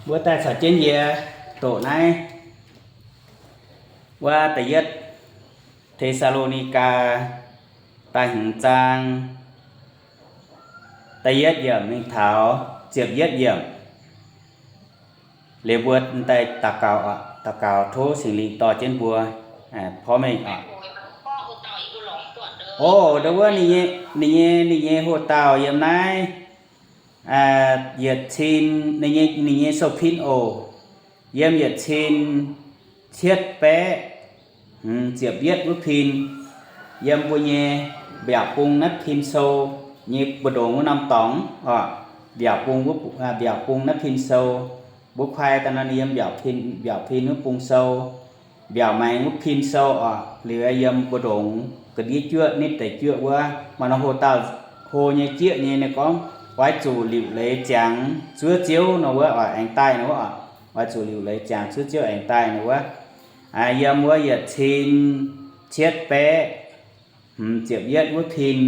Mbuo daaih caux jienv yie doqc naaiv wuov da'yietv Te^saa^lo^ni^gaa da'hmz zaang da'yietv yiemc mingh taux ziepc yietv yiemc. Liuz mbuo daaih daux gaux, daux gaux tov Singx Lingh dorh jienv mbuo porv mengh oc. O, ndo wuov ninh nyei, ninh nyei, ninh nyei hoc-dauh yiem naaiv yietc cin, ninh nyei, ninh nyei sou pin oc, yiem yietc cin cietv baeqv hmz ziepc yietv wuov pin, yiem mbuo nyei mbiaauc bung naaiv pin sou nyei mbu'ndongx wuov norm dorngx oc. Mbiaauc bung wuov, mbiaauc bung naaiv pin sou, mbuo kuaai daaih nor ninh yiem mbiaauc pin, mbiaauc pin wuov bung sou, mbiaauc maengx wuov pin sou oc. Liuz yiem mbu'ndongx ga'ndiev juoqv nitv deix juoqv wuov, maaih norm hoc-dauh hlo nyei jieqv nyei, ninh gorngv, oix zuqc liuc leiz ziangx zuov Ziouv nor wuov oc, aengx daaih nor wuov oc. Oix zuqc liuc leiz ziangx zuov Ziouv aengx daaih nor wuov, yiem wuov yietc cin cietv baeqv hmz ziepc yietv wuov pin.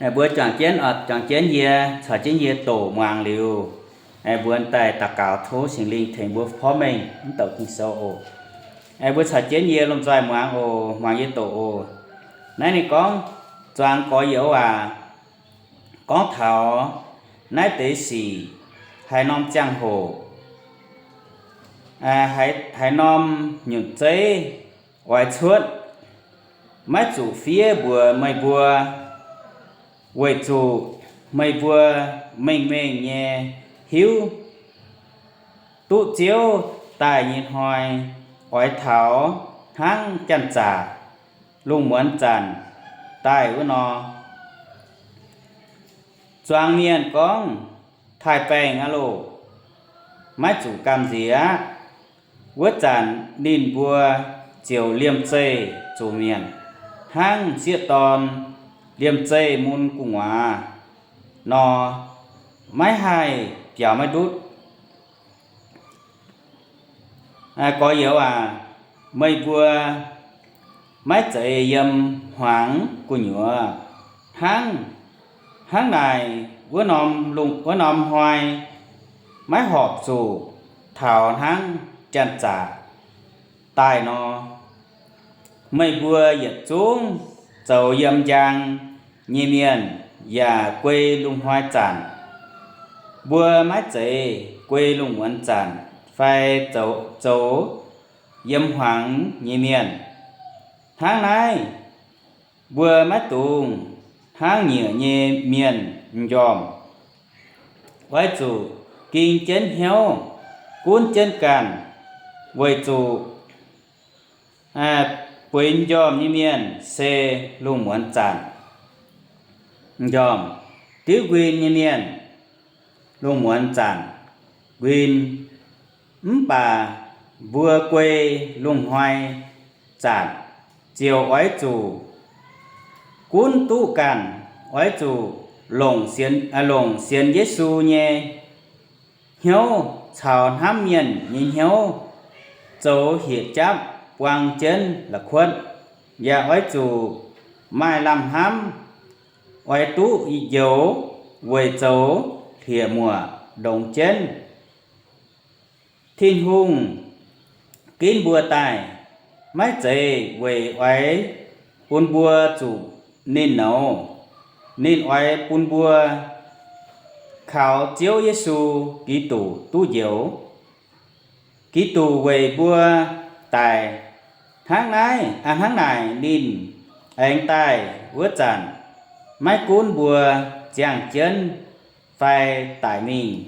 Mbuo juangc jienv, juangc jienv yie, caux jienv yie doqc muangx liuz, mbuo daaih daux gaux tov Singx Lingh tengx mbuo porv mengh mv douc Ging-Sou oc. Mbuo caux jienv yie lomh nzoih muangx oc, muangx yie doqc oc. Naaiv ninh gorngv, zuangx gorx-youz aac, gorngv taux naaiv deix sic haaix norm ziangh hoc, haaix norm nyunc zeiv oix cuotv, maiv zuqc fiev mbuox meih mbuo, weic zuqc meih mbuo mengh mengh nyei hiuv duqv Ziouv daaih nyei hnoi oix taux hnangv janx-zaqc lungh muonz zanc daaih wuov nor. Zuangx mienh gorngv, taaih-baengh aqv loh, maiv zuqc gamh nziex aqv. Wuov zanc ninh mbuo ziouc liemh zeih zuqc mietc, hnangv sieqv dorn liemh zeih mun gu'nguaaz nor, maiv haih biaux maiv ndutv. Gorx-youz aac, meih mbuo maiv zeiz yiem hmuangx gu'nyuoz hnangv, hnangv naaic wuov norm lungh, wuov norm hnoi maiv horpc zuqc taux hnangv janx-zaqc daaih nor. Meih mbuo yietc zungv zoux yiem njang nyei mienh yaac guei lungh hnoi zanc. Mbuo maiv zeiz guei lungh muonz zanc fai zoux, zoux yiem hmuangx nyei mienh. Hnangv naaiv, mbuo maiv dungx hnangv nyiec nyei mienh m'njormh. Oix zuqc ging jienv hnyouv, gunv jienv ganh, weic zuqc bueix m'njormh nyei mienh se lungh muonz zanc m'njormh, diuv nquin nyei mienh lungh muonz zanc nquin. Mv baac mbuo guei lungh hnoi zanc ziouc oix zuqc gunv duqv ganh, oix zuqc longc sienx, longc sienx Yesu nyei hnyouv caux hnamv mienh nyei hnyouv zoux hieh japv buang jienv la'kuotv. Yaac oix zuqc maaih lamh hnamv, oix duqv njoux weic zoux hlieqv-muoc ndongx jienv. Tin-Hungh ginv mbuo daaih maiv zeiz weic oix bun mbuo zuqc ninh nouz. Ninh oix bun mbuo kaux Ziouv Yesu Giduc duqv njoux. Giduc weic mbuo daic. Hnangv naaiv, hnangv naaic ninh aengx daaih wuov zanc, maiv gunv mbuo ziangh jienv fai daic mingh,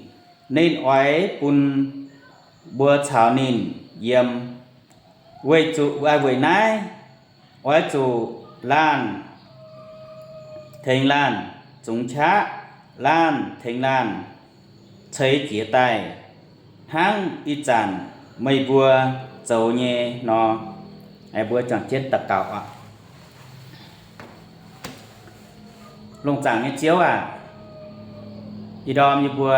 ninh oix bun mbuo caux ninh yiem. Weic zuqc, weic naaiv, oix zuqc laanh tengx laanh zungx qaqv, laanh tengx laanh ceix jiez daaih, hnangv ih zanc meih mbuo zoux nyei nor. Mbuo juangc jienv daux gaux oc. Lungh zaangc nyei Ziouv aac, ih ndorm yie mbuo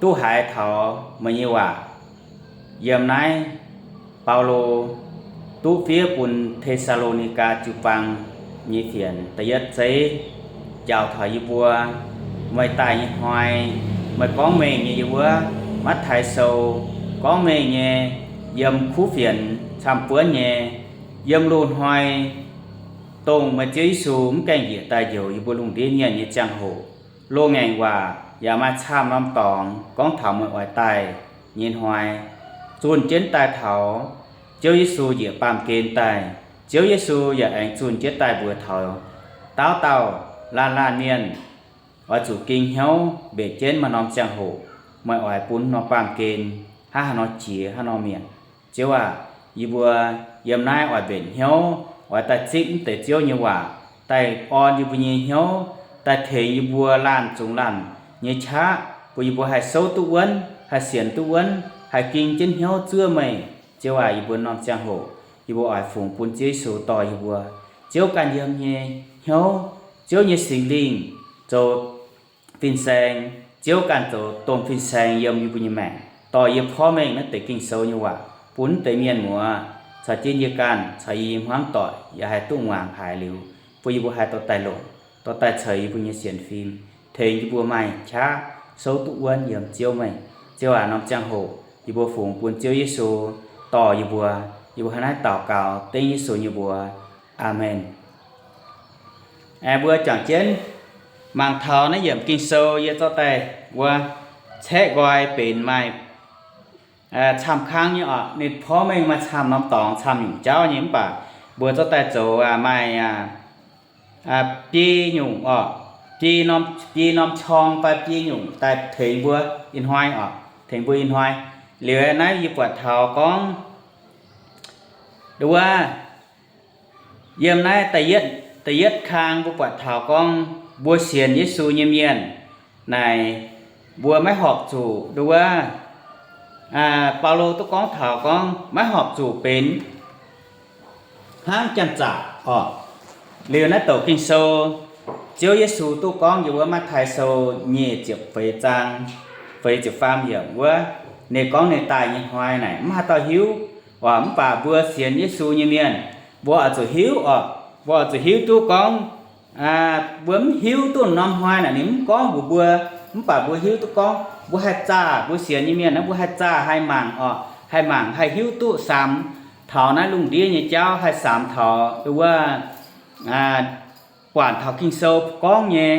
duqv haiz taux meih nyei waac yiem naaiv Baulo duqv fiev bun Te^saa^lo^ni^gaa jiu-baang nyei fienx da'yietv zeiv, njaaux taux yie mbuo meih daaih nyei hnoi, Meih gorngv mengh nyei yiem wuov Matv^tai Sou gorngv mengh nyei, yiem kuv fienx camv-buonv nyei, yiem loz-hnoi dongh meih Ziouv Yesu mv gaengh njiec daaih njoux yie mbuo lungh ndiev mienh nyei ziangh hoc, loz-ngaengc waac yaac maaih camv norm dorngx gorngv taux meih oix daaih nyei hnoi, zunh jienv daaih taux Ziouv Yesu njiec baamh gen daaih. Ziouv Yesu yaac aengx zunh jienv daaih mbuox taux dauh dauh laanh laanh mienh oix zuqc ging hnyouv mbenc jienv maaih norm ziangh hoc, meih oix bun norm baamh gen hnangv haaix nor jiex, hnangv haaix nor mietc. Ziouv aac, yie mbuo yiem naaiv oix mbenc hnyouv, oix daaih zipv mv deix Ziouv nyei waac, daaih orn yie mbuo nyei hnyouv, daaih tengx yie mbuo laanh zungx laanh nyei qaqv, bun yie mbuo haih souv duqv wuonv, haih sienx duqv wuonv, haih ging jienv hnyouv zuov meih. Ziouv aac, yie mbuo norm ziangh hoc yie mbuo oix fungx bun Ziouv Yesu dorh yie mbuo. Ziouv ganh yiem nyei hnyouv, Ziouv nyei Singx Lingh zoux fin-saeng, Ziouv ganh zoux domh fin-saeng yiem yie mbuo nyei maengc, dorh yie porv mengh naaiv deix Ging-Sou nyei waac bun mv deix mienh muoz caux jienv yie ganh caux yie nyei hmuangv doic yaac haih duqv muangx haiz liuz, bun yie mbuo haih dorh daaih longc, dorh daaih ceix yie mbuo nyei sienx fim, tengx yie mbuo maaih qaqv souv duqv wuonv yiem Ziouv meih. Ziouv aac, norm ziangh hoc yie mbuo fungx bun Ziouv Yesu dorh yie mbuo. Yie mbuo hnangv naaiv daux gaux dengv Yesu nyei mbuox. Aamen. Aengx mbuo juangc jienv mangc taux naaiv yiemc Ging-Sou yie zorqv daaih wuov caeqv nqoi benx maaih camv-kangv nyei oc. Ninh porv mengh maaih camv norm dorngx, camv nyungc jauv nyei, mv baac mbuo zorqv daaih zoux maaih biei nyungc oc, biei norm, biei norm qorng fai biei nyungc daaih tengx mbuo ih hnoi oc, tengx mbuo ih hnoi. Liuz naaiv yie buatc taux gorngv nduov wuov, yiem naaiv da'yietv, da'yietv kang mbuo buatc taux gorngv mbuo sienx Yesu nyei mienh naaic, mbuo maiv horpc zuqc nduov wuov, Baulo duqv gorngv taux gorngv maiv horpc zuqc benx hnangv janx-zaqc oc. Liuz naaiv douc Ging-Sou, Ziouv Yesu duqv gorngv yiem wuov Matv^tai Sou nyic ziepc feix zaang feix ziepc faam yiemc wuov, ninh gorngv ninh daaih nyei hnoi naaic mv haaix dauh hiuv oc. Mv baac mbuo sienx Yesu nyei mienh, mbuo oix zuqc hiuv oc. Mbuo oix zuqc hiuv duqv gorngv mbuo mv hiuv duqv norm hnoi naaic ninh mv gorngv mbuox mbuo, mv baac mbuo hiuv duqv gorngv mbuo haih zaah, mbuo sienx nyei mienh naaiv mbuo haih zaah haih mangc oc, haih mangc haih hiuv duqv samx taux naaiv lungh ndiev nyei jauv, haih samx taux nduov wuov buatc taux Ging-Sou gorngv nyei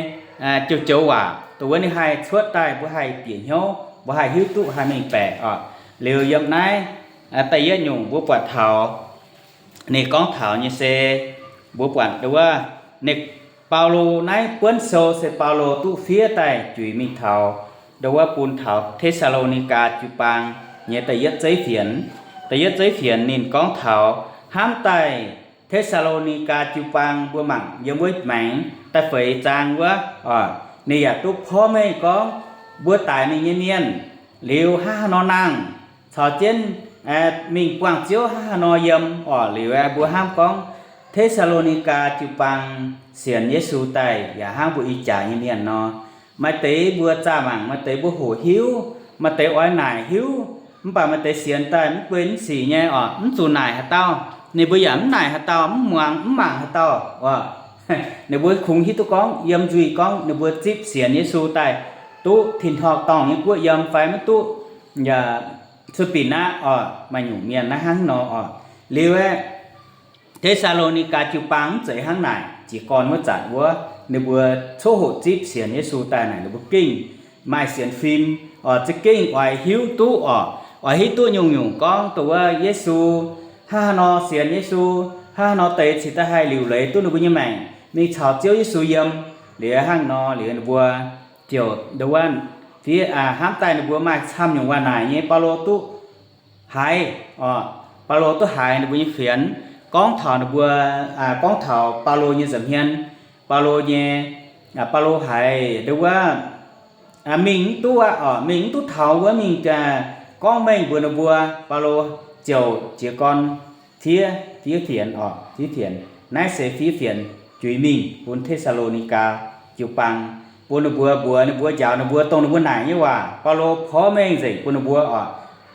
joux-joux waac, dongh wuov ninh haih cuotv daaih mbuo haih bieqc hnyouv, mbuo haih hiuv duqv haih mengh baeqc oc. Liuz yiem naaiv da'yietv nyungc mbuo buatc taux ninh gorngv taux nyei se mbuo buatc nduov wuov, ninh, Baulo naaiv buonv sou se Baulo duqv fiev daaih juix mingh taux nduov wuov bun taux Te^saa^lo^ni^gaa jiu-baang nyei da'yietv zeiv fienx. Da'yietv zeiv fienx ninh gorngv taux hnamv daaih Te^saa^lo^ni^gaa jiu-baang mbuo mangc yiem wuov maengx da'feix zaang wuov oc, ninh yaac duqv porv mengh gorngv mbuo daix mingh nyei mienh liuz hnangv haaix nor nangh, caux jienv mingh buangh Ziouv hnangv haaix nor yiem oc. Liuz mbuo hnamv gorngv Te^saa^lo^ni^gaa jiu-baang sienx Yesu daaih yaac hnangv mbuo ih jaax nyei mienh nor, maaih deix mbuo zaah mangc, maaih deix mbuo hoqc hiuv, maaih deix oix naaic hiuv, mv baac maaih deix sienx daaih mv guei mv sic nyei oc, mv zuqc naaic haaix dauh. Ninh mbuo yaac mv naaic haaix dauh, mv muangx mv mangc haaix dauh oc. Ninh mbuo kungx hiuv duqv gorngv yiem nzuih gorngv ninh mbuo zipv sienx Yesu daaih duqv tin-dorngh dorngh nyei guoqv yiem fai maiv duqv, yaac cuotv binc aqv oc. Maaih nyungc mienh naaiv hnangv nor oc. Liuz aeqv, Te^saa^lo^ni^gaa jiu-baang mv zeiz hnangv naaic. Jiez gorn wuov zanc wuov, ninh mbuo coqv hoqc zipv sienx Yesu daaih naaic, ninh mbuo gengh maaih sienx fim oc, za'gengh oix hiuv duqv oc, oix hiuv duqv nyungc-nyungc gorngv dongh wuov Yesu hnangv haaix nor, sienx Yesu hnangv haaix nor deix cingx daaih haih liuc leiz duqv ninh mbuo nyei maengc mingh caux Ziouv Yesu yiem. Liuz hnangv nor liuz ninh mbuo ziouc nduov wuov, fiev, hnamv daaih ninh mbuo maaih camv nyungc waac naaic nyei, Baulo duqv haiz oc. Baulo duqv haiz ninh mbuo nyei fienx gorngv taux ninh mbuo, gorngv taux Baulo nyei nza'hmien. Baulo nyei, Baulo haiz nduov wuov, mingh mv duqv aqv oc, mingh mv duqv taux wuov mingh, gorngv mengh mbuox ninh mbuo. Baulo ziouc jiez gorn fiev, fiev fienx oc, fiev fienx. Naaiv se fiev fienx juix mingh bun Te^saa^lo^ni^gaa jiu-baang, bun ninh mbuo, mbuox ninh mbuo, njaaux ninh mbuo dongh ninh mbuo naaic nyei waac. Baulo porv mengh nzengc bun ninh mbuo oc,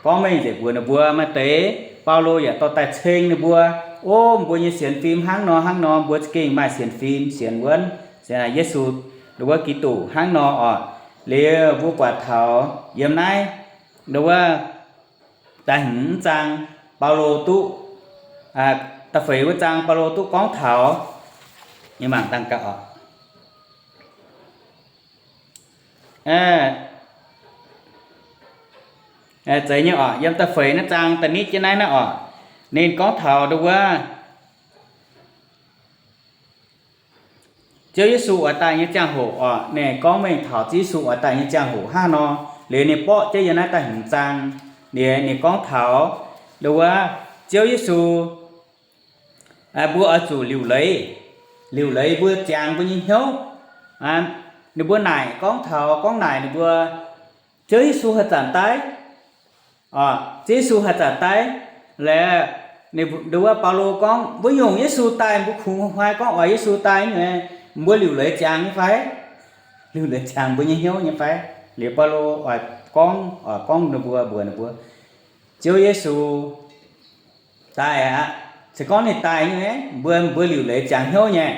gorngv mengh nzengc mbuox ninh mbuo. Maaih deix Baulo yaac dorh daaih ceng ninh mbuo, o, mbuo nyei sienx fim hnangv nor hnangv nor, mbuo za'gengh maaih sienx fim, sienx wuonv Yesu, wuov Giduc hnangv nor oc. Liuz mbuo buatc taux yiem naaiv, ndo wuov, da'hmz zaang, Baulo duqv, da'feix wuov zaang Baulo duqv gorngv taux, nyei mangc dangh gauh oc. Zeiz nyei oc, yiem da'feix naaiv zaang da'nitv jienv naaiv naaiv oc, ninh gorngv taux ndo wuov Ziouv Yesu oix daaih nyei ziangh hoc oc. Ninh gorngv mengh taux Ziouv Yesu oix daaih nyei ziangh hoc hnangv nor. Liuz ninh borqv jienv yiem naaiv da'hmz zaang, liuz ninh gorngv taux ndo wuov Ziouv Yesu, mbuo oix zuqc liuc leiz, liuc leiz mbuo ziangx mbuo nyei hnyouv. Ninh mbuo naaic gorngv taux, gorngv naaic ninh mbuo, Ziouv Yesu haaix zanc daaih? Ziouv Yesu haaix zanc daaih? Laaix ndo wuov Baulo gorngv, mbuo nyungc Yesu daaih, mbuo kungx hnoi gorngv oix Yesu daaih nyei, mbuo liuc leiz ziangx nyei fai? Liuc leiz ziangx mbuo nyei hnyouv nyei fai? Liuz Baulo oix gorngv, oix gorngv ninh mbuo, mbuox ninh mbuo, Ziouv Yesu daaih aqv. Se gorngv ninh daaih nyei, mbuo, mbuo liuc leiz ziangx hnyouv nyei.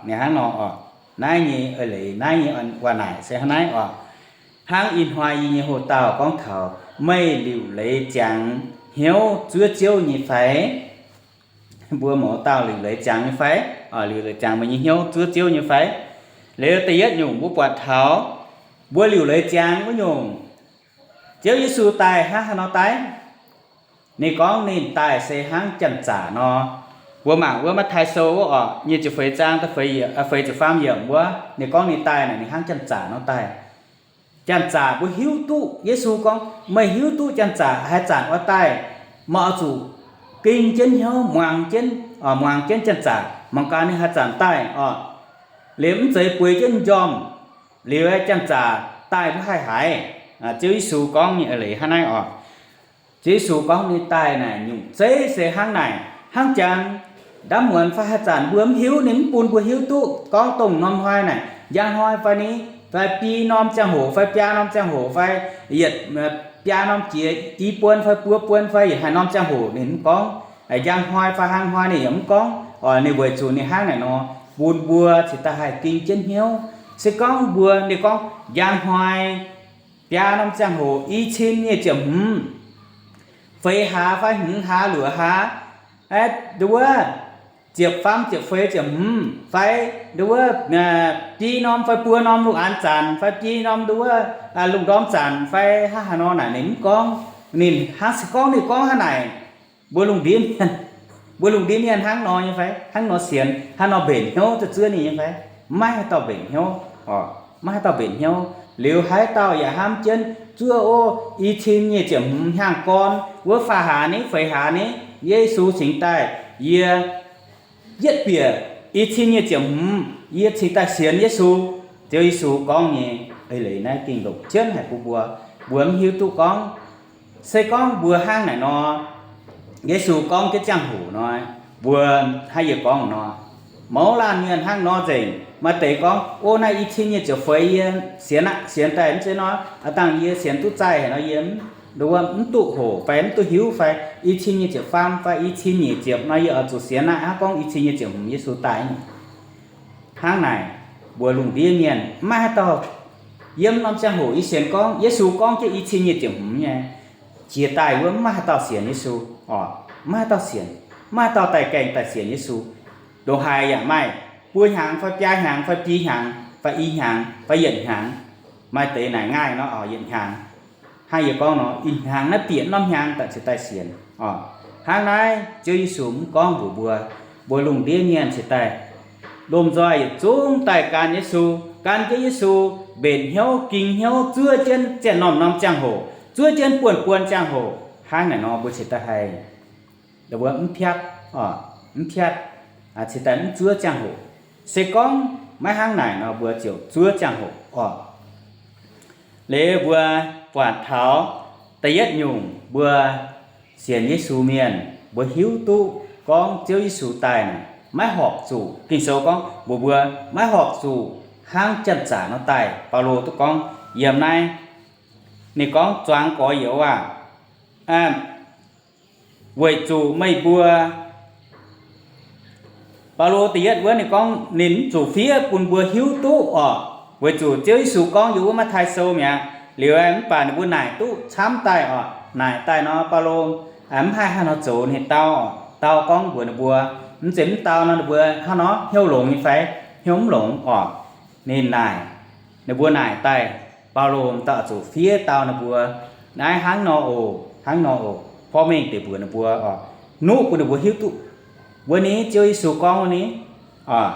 Ninh hnangv nor oc. Naaiv nyei eix leiz, naaiv nyei waac naaic se hnangv naaiv oc. Hnangv ih hnoi yie nyei hoc-dauh gorngv taux, meih liuc leiz ziangx hnyouv zuov Ziouv nyei fai? Mbuo mouz dauh liuc leiz ziangx nyei fai? Liuc leiz ziangx meih nyei hnyouv zuov Ziouv nyei fai? Liuz da'yietv nyungc mbuo buatc taux, mbuo liuc leiz ziangx wuov nyungc, Ziouv Yesu daaih hnangv haaix nor daaih? Ninh gorngv ninh daaih se hnangv janx-zaqc nor. Mbuo mangc wuov Matv^taai Sou wuov oc, nyic ziepc feix zaang, feix ziepc faam yiemc wuov, ninh gorngv ninh daaih naaic ninh hnangv janx-zaqc nor daaih. Janx-zaqc mbuo hiuv duqv, Yesu gorngv, meih hiuv duqv janx-zaqc haaix zanc oix daaih, meih oix zuqc ging jienv hnyouv, muangx jienv, muangx jienv janx-zaqc mangc gaax ninh haaix zanc daaih oc. Liuz mv zeiz bueix jienv m'njormh, liuz janx-zaqc daaih mbuo haih haiz. Ziouv Yesu gorngv nyei eix leiz hnangv naaiv oc. Ziouv Yesu gorngv ninh daaih naaic nyungc zeiv se hnangv naaic, hnangv jangx ndaamv muonz fai haaix zanc mbuo mv hiuv, ninh mv bun mbuo hiuv duqv gorngv dongh norm hnoi naaic, njang hnoi fai ni, fai biei norm ziangh hoc fai biaa norm ziangh hoc fai yietc biaa norm jiex i buon fai buo buon fai yietc haaix norm ziangh hoc ninh mv gorngv. Njang hnoi fai hnangv hnoi ninh yaac mv gorngv oc. Ninh weic zuqc ninh hnangv naaic nor bun mbuo cingx daaih haih ging jienv hnyouv. Se gorngv mbuo, ninh gorngv njang hnoi, biaa norm ziangh hoc, i cin nyic ziepc hmz, feix hlaax fai hmz hlaax luoqc hlaax, ndo wuov, ziepc faam ziepc feix ziepc hmz fai ndo wuov, biei norm fai buo norm lungh aanx zanc fai biei norm ndo wuov, lungh ndorm zanc fai hnangv haaix nor naaic ninh mv gorngv. Ninh hnangv se gorngv ninh gorngv hnangv naaic, mbuo lungh ndiev mienh, mbuo lungh ndiev mienh hnangv nor nyei fai? Hnangv nor sienx, hnangv nor mbenc hnyouv zuov ninh nyei fai? Maiv haaix dauh mbenc hnyouv oc. Maiv haaix dauh mbenc hnyouv. Liuz haaix dauh yaac hnamv jienv zuov, o, i cin nyic ziepc hmz hnyangx-gorn wuov, faam hlaax ni, feix hlaax ni, Yesu cingx daaih, yie yietv bieqc i cin nyic ziepc hmz yie cingx daaih sienx Yesu. Ziouv Yesu gorngv nyei eix leiz naaiv gengh longc jienv haic bun mbuo. Mbuo mv hiuv duqv gorngv, se gorngv mbuo hnangv naaic nor, Yesu gorngv jienv ziangh hoc nor, mbuo hnangv yie gorngv nor, mouz laanh mienh hnangv nor nzengc. Maaih deix gorngv, o, naaiv i cin nyic ziepc feix yie sienx aqv, sienx daaih mv zeiz nor, aa dangh yie sienx duqv zaih haic nor yie mv, ndo wuov, mv duqv hoqc fai mv duqv hiuv fai, i cin nyic ziepc faam fai i cin nyic ziepc nor yie oix zuqc sienx aqv. Hnangv gorngv i cin nyic ziepc hmz Yesu daaih. Hnangv naaic, mbuo lungh ndiev mienh maiv haaix dauh, yiem norm ziangh hoc yie sienx gorngv Yesu gorngv jienv i cin nyic ziepc hmz nyei, jiex daaih wuov maiv haaix dauh sienx Yesu oc. Maiv haaix dauh sienx, maiv haaix dauh daaih gaengh daaih sienx Yesu. Ndongc haaix yaac maaih buo hnyangx fai biaa hnyangx fai biei hnyangx fai i hnyangx fai yietc hnyangx. Maaih deix naaic ngaih nor oc, yietc hnyangx. Hnangv yie gorngv nor, ih hnyangx naaiv bieqc norm hnyangx daaih cingx daaih sienx oc. Hnangv naaiv Ziouv Yesu mv gorngv mbuox mbuo, mbuo lungh ndiev mienh cingx daaih lomh nzoih yietc zungv daaih gan Yesu, gan jienv Yesu, mbenc hnyouv, ging hnyouv, zuov jienv zienh norm-norm ziangh hoc, zuov jienv buonv-buonv ziangh hoc. Hnangv naaic nor mbuo cingx daaih haih, mbuo mv piatv, mv piatv, cingx daaih mv zuov ziangh hoc. Se gorngv maiv hnangv naaic nor mbuo ziouc zuov ziangh hoc oc. Liuz mbuo buatc taux da'yietv nyungc, mbuo sienx Yesu mienh, mbuo hiuv duqv gorngv Ziouv Yesu daaih naaic maiv horpc zuqc. Ging-Sou gorngv mbuox mbuo, maiv horpc zuqc hnangv janx-zaqc nor daaih. Baulo duqv gorngv yiem naaiv, ninh gorngv, zuangx gorx-youz aah! Weic zuqc meih mbuo, Baulo da'yietv wuov ninh gorngv ninh mv zuqc fiev bun mbuo hiuv duqv oc. Weic zuqc Ziouv Yesu gorngv yiem wuov Matv^tai Sou mi'aqv. Liuz mv baac ninh mbuo naaic duqv camv daaih oc. Naaic daaih nor, Baulo mv haih hnangv nor zoux, ninh dau, dau gorngv mbuox ninh mbuo, mv zeiz mv dau nor ninh mbuo hnangv nor hnyouv longx nyei fai hnyouv mv longx oc. Ninh naaic, ninh mbuo naaic daaih, Baulo dauh zuqc fiev dau ninh mbuo, naaiv hnangv nor oc, hnangv nor oc, porv mengh deix mbuox ninh mbuo oc, nuqv bun ninh mbuo hiuv duqv wuov ni, Ziouv Yesu gorngv wuov ni oc.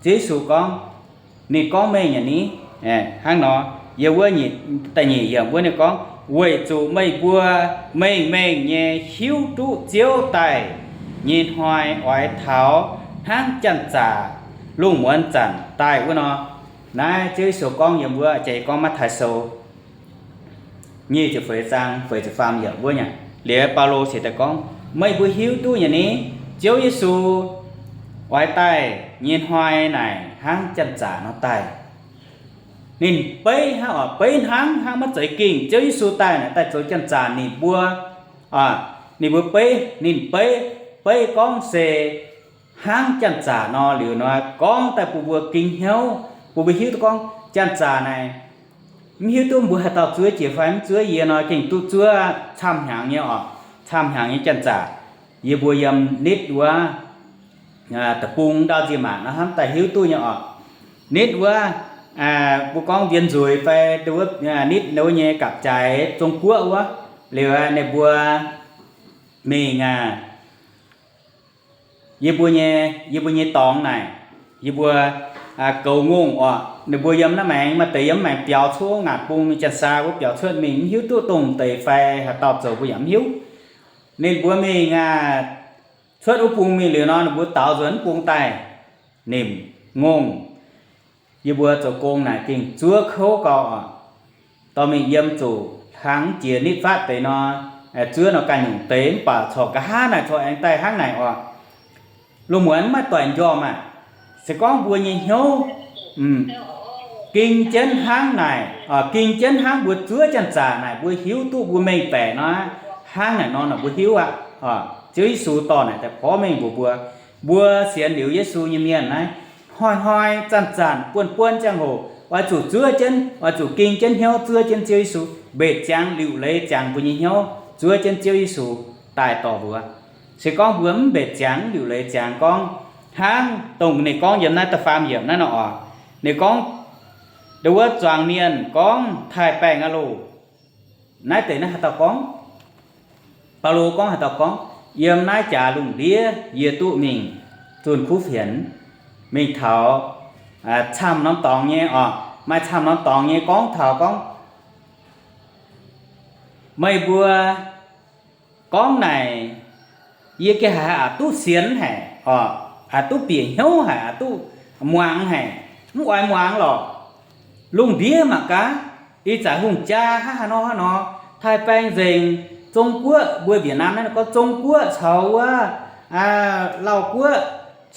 Ziouv Yesu gorngv, ninh gorngv mengh nyei ni, hnangv nor, yiem wuov da'nyeic yiemc wuov ninh gorngv, weic zuqc meih mbuo mengh mengh nyei hiuv duqv Ziouv daaih nyei hnoi oix taux hnangv janx-zaqc lungh muonz zanc daaih wuov nor. Naaiv Ziouv Yesu gorngv yiem wuov, jiex gorngv Matv^tai Sou nyic ziepc feix zaang feix ziepc faam yiemc wuov nyei. Liuz Baulo cingx daaih gorngv, meih mbuo hiuv duqv nyei ni, Ziouv Yesu oix daaih nyei hnoi naaic hnangv janx-zaqc nor daaih. Ninh beiv hnangv oc, beiv hnangv, hnangv maiv zeiz gengh Ziouv Yesu daaih naaic daaih zoux janx-zaqc ninh mbuo, ninh mbuo beiv, ninh beiv, beiv gorngv se hnangv janx-zaqc nor liuz nor gorngv daaih bun mbuo gengh hnyouv, bun mbuo hiuv duqv gorngv janx-zaqc naaic mv hiuv duqv mbuo haaix dauh zuov jiex fai mv zuov, yie nor gengh duqv zuov camv hnyangx nyei oc, camv hnyangx nyei janx-zaqc. Yie mbuo yiem nitv wuov deic-bung ndau nziex maac nor hnamv daaih hiuv duqv nyei oc. Nitv wuov, mbuo gorngv Mbien Nzueic fai wuov, nitv wuov nyei gapv-jaaix Zong Guoqv wuov, liuz ninh mbuo mingh aac, yie mbuo nyei, yie mbuo nyei dorngx naaic, yie mbuo goux ngongh oc. Ninh mbuo yiem naaiv maengx, maaih deix yiem maengx biaux cuotv ngaanc bung nyei janx-saa wuov biaux cuotv mingh, mv hiuv duqv dongh deix fai haaix dauh zoux mbuo yaac mv hiuv. Ninh mbuo mingh aac, cuotv wuov bung mingh liuz nor, ninh mbuo daaux nzuonx bung daaih nimc ngongh. Yie mbuo zoux gong naaic gengh zuov kouv gau oc. Dorh mingh yiem zuqc hlang jiex nitv fatv deix nor, zuov nor ganh nyungc deix, mv baac corc nqa'haav naaic corc aengx daaih hnangv naaic oc. Lungh muonz mv maaih doic njormh aac. Se gorngv mbuo nyei hnyouv ging jienv hnangv naaic, ging jienv hnangv mbuo zuov janx-zaqc naaic, mbuo hiuv duqv mbuo mengh baeqc nor, hnangv naaic nor, mbuo hiuv aqv. Ziouv Yesu dorh naaic daaih porv mengh mbuox mbuo, mbuo sienx liuz Yesu nyei mienh naaiv, hnoi-hnoi zanc-zanc buonv-buonv ziangh hoc oix zuqc zuov jienv, oix zuqc ging jienv hnyouv zuov jienv Ziouv Yesu, mbetc ziangx liuc leiz ziangx mbuo nyei hnyouv zuov jienv Ziouv Yesu daaih dorh mbuo. Se gorngv mbuo mv mbetc ziangx, mv liuc leiz ziangx gorngv hnangv dongh ninh gorngv yiem naaiv da'faam yiemc naaiv nor oc. Ninh gorngv, ndo wuov zuangx mienh gorngv taaih-baengh aqv loh. Naaiv deix naaiv haaix dauh gorngv? Baulo gorngv haaix dauh gorngv? Yiem naaiv jaax lungh ndiev yie duqv mingh zunh kuv fienx, mingh taux camv norm dorngx nyei oc, maaih camv norm dorngx nyei gorngv taux gorngv, meih mbuo gorngv naaic, yie gengh haiz aqc duqv sienx haic oc, aqc duqv bieqc hnyouv haic, aqc duqv muangx haic, mv oix muangx lorqc. Lungh ndiev mangc gaax, ih zanc hungh jaa hnangv haaix nor hnangv nor, taaih-baeng nzengc. Zong Guoqv, mbuo Việt Nam naaiv gorngv Zong Guoqv caux wuov Lauh Guoqv